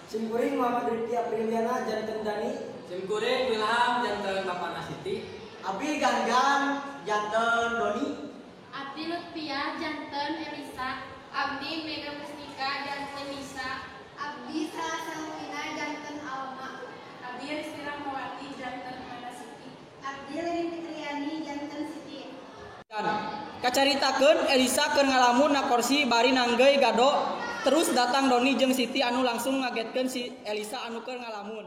Simkuring Muhammad Rifki Apriliana janten Dani. Simkuring Wilham janten Bapana Siti. Abi Ganggan janten Doni. Abdi Lutfia janten Elisa. Abdi Mega Mustika janten Nisa. Abdi Salsabila janten Alma. Abdi Rizky Rahmawati janten Mana Siti. Abdi Leni Fitriani janten Siti. Kacaritakeun Elisa keur ngalamun na korsi bari nanggeuy gado. Terus datang Doni jeung Siti anu langsung ngagetkeun si Elisa anu keur ngalamun.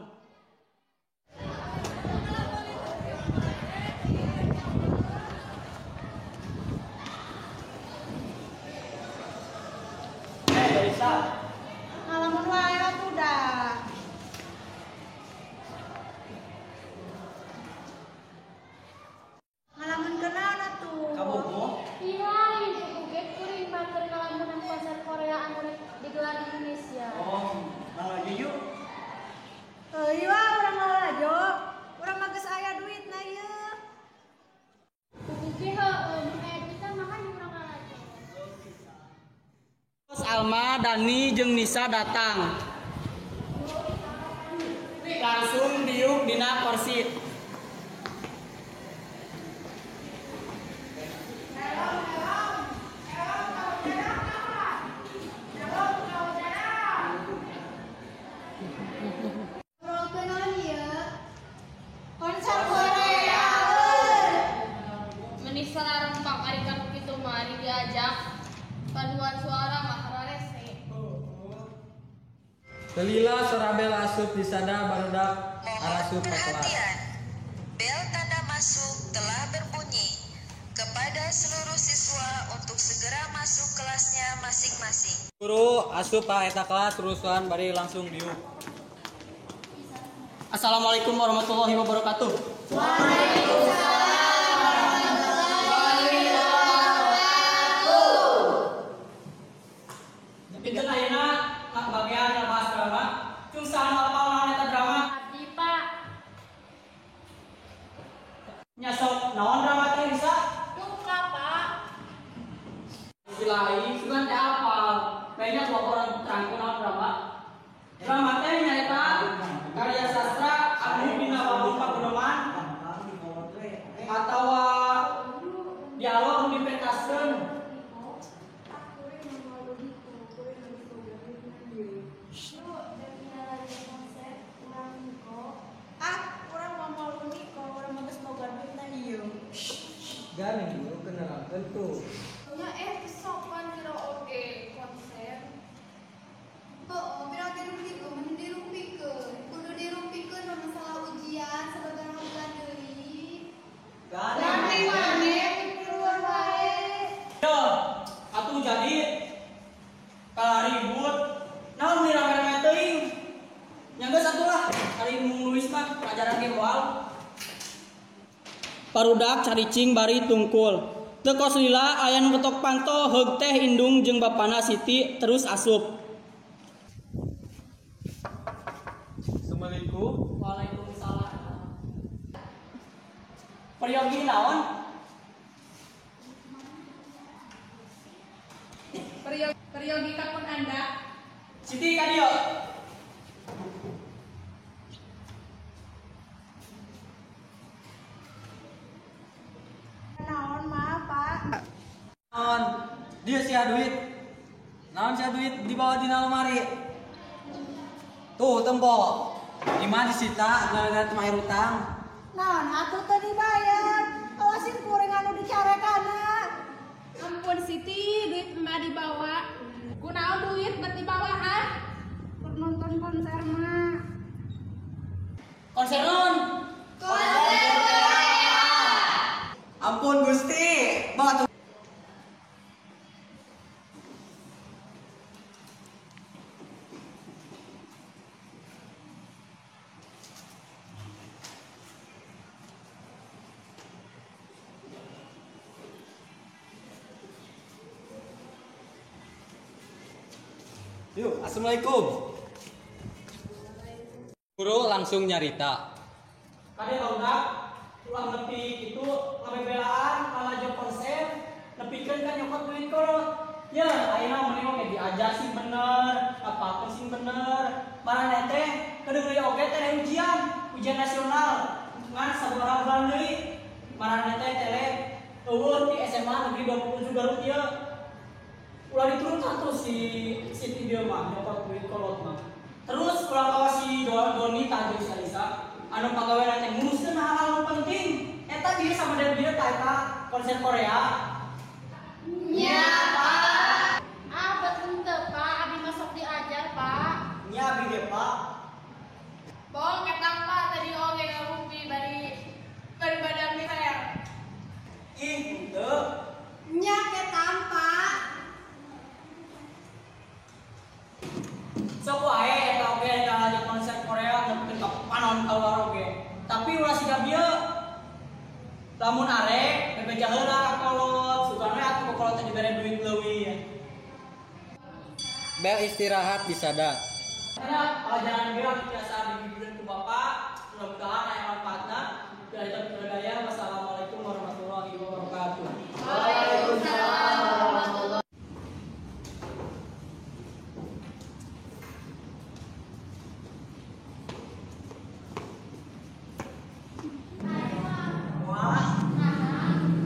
Elisa. Ngalamun wae atuh dah. Ngalamun kenaon atuh? Kabogoh? Iya, ibu ge kuring mah keur ngalamunan konser Korea anu rek digelar di Indonesia. Oh, lalajo yuk. Heueuh urang lalajo. Urang mah geus aya duitna ieu. Buku ge heueuh mun aya duitna mah kan urang lalajo. Terus Alma, Dani jeung Nisa datang. Langsung diuk dina korsi. Konser Korea euy. Meni sararempak ari kanu kitu mah ari diajak paduan suara mah kararese. Lila sora bel asup disada barudak arasup ka kelas. Perhatian, bel tanda masuk telah berbunyi. Kepada seluruh siswa untuk segera masuk kelasnya masing-masing. Guru asup ka eta kelas rusuhan bari langsung diuk. Assalamualaikum warahmatullahi wabarakatuh. Waalaikumsalam warahmatullahi wabarakatuh. Pinten ayeuna bagian ngebahas drama. Cung saha nu apal naon eta drama? Abdi Pak. Nya sok naon drama teh Lisa? Duka Pak. Silai sugan teh apal. Kayaknya laporan terangkeun naon drama. Drama teh nyaeta karya sastra anu dina wangun paguneman atawa dialog nu dipentaskeun. Ah, urang mah moal niko, urang mah geus boga duitna ieu. Gani guru kenerangkeun tuh. Nya sopan kira oge konser. Heueuh, pira ge dirupikeun, mun dirupikeun. Kudu dirupikeun mah masalah ujian sababaraha bulan deui. Gani. Maneh pikiruan wae. Yo, atuh jadi kalah ribut. Naon meni rame-rame teuing? Nya geus atuh lah, ari nulis mah pelajaran ge moal. Barudak caricing bari tungkul. Teu kos lila aya nu ketok panto heug teh indung jeung bapana Siti terus asup. Assalamualaikum. Waalaikumsalam. Peryogi naon? Peryogi kapun Anda. Siti ka dieu. Naon mah, Pak? Naon? Dia sia duit. Naon sia duit dibawa dina lemari? Tuh tempo. Imah disita gara-gara teu mayar utang. Naon atuh teu dibayar. Awasin kuring anu dicarekana. Ampun Siti, duit emak dibawa. Kunaon duit bet dibawa ha? Keur nonton konser mah. Konser naon? Konser Korea. Ampun Gusti, batu. Yuk, assalamualaikum. Guru langsung nyarita. Kade barudak ulah nepi kitu ngabebelaan lalajo konser nepikeun ka nyokot duit kolot. Ya, ayeuna mending oge diajar sing bener, apa sing bener. Maraneh teh kedeung deui oge teh ujian, ujian nasional. Ngan sabaraha bulan deui. Maraneh teh tele eueuh di SMA Negeri 27 Garut ieu. Ulah diturunkan tuh si Siti dia mah nyokot duit kolot mah. Terus ulah kawas si Doni tah jeung si Alisa anu pagawean teh nguruskeun hal-hal nu penting. Eta dia sama dia tah eta konser Korea. Nya, Pak. Ah, bet henteu, Pak. Abi masuk diajar, Pak. Nya abi ge, Pak. Bohong ketang Pak tadi oge ngarumpi bari bari badan leher. Ih, henteu. Nya ketang, Pak. Sok wae eta oge lalajo konser Korea nepikeun ka panon kaluar oge. Tapi ulah siga bieu. Lamun arek bebeja heula ka kolot, sugan we atuh kolot teh dibere duit leuwih. Bel istirahat disada. Karena pelajaran bieu anu tiasa dibibirkeun ku Bapak, mudah-mudahan aya manfaatna. Dari daya, wassalamualaikum warahmatullahi wabarakatuh. Waalaikumsalam warahmatullahi. Wah.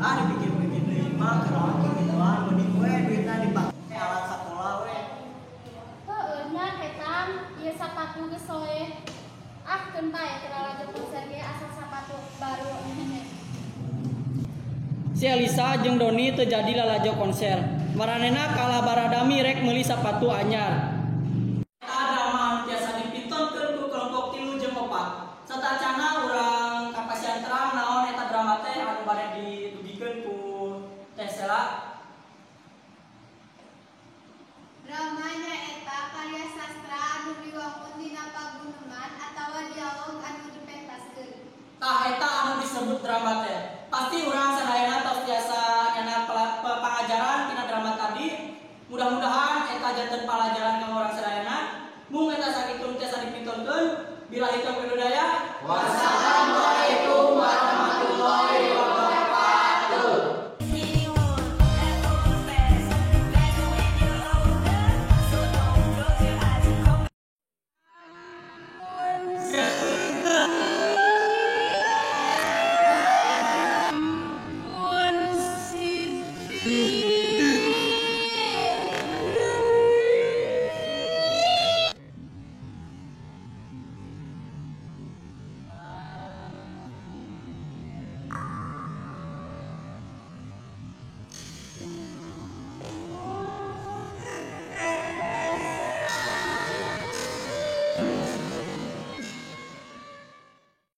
Ah dipikir-pikir deui mah keur gituan mending we duitna dipake alat sakola we. Heueuh nya ketang, ieu sapatu geus soeh. Ah, keun bae teu lalajo konser ge asal sapatu baru. Si Elisa jeung Doni teu jadi lalajo konser. Maranehna kalah baradami rek meuli sapatu anyar. Eta drama anu tiasa dipintonkeun ku kelompok 3 jeung 4. Satacana urang kapasian terang naon eta drama teh anu bade didugikeun ku Teh Sela. Dramanya eta karya sastra anu diwangun dina paguneman atawa dialog anu dipentaskeun. Tah eta anu disebut drama teh. Pasti urang sadayana tos tiasa nyana pangajaran tina drama tadi. Mudah-mudahan eta janten palajaran kanggo urang sadayana. Mung eta sakitu tiasa dipintonkeun. Billahi taufiq wal hidayah. Wassalamualaikum.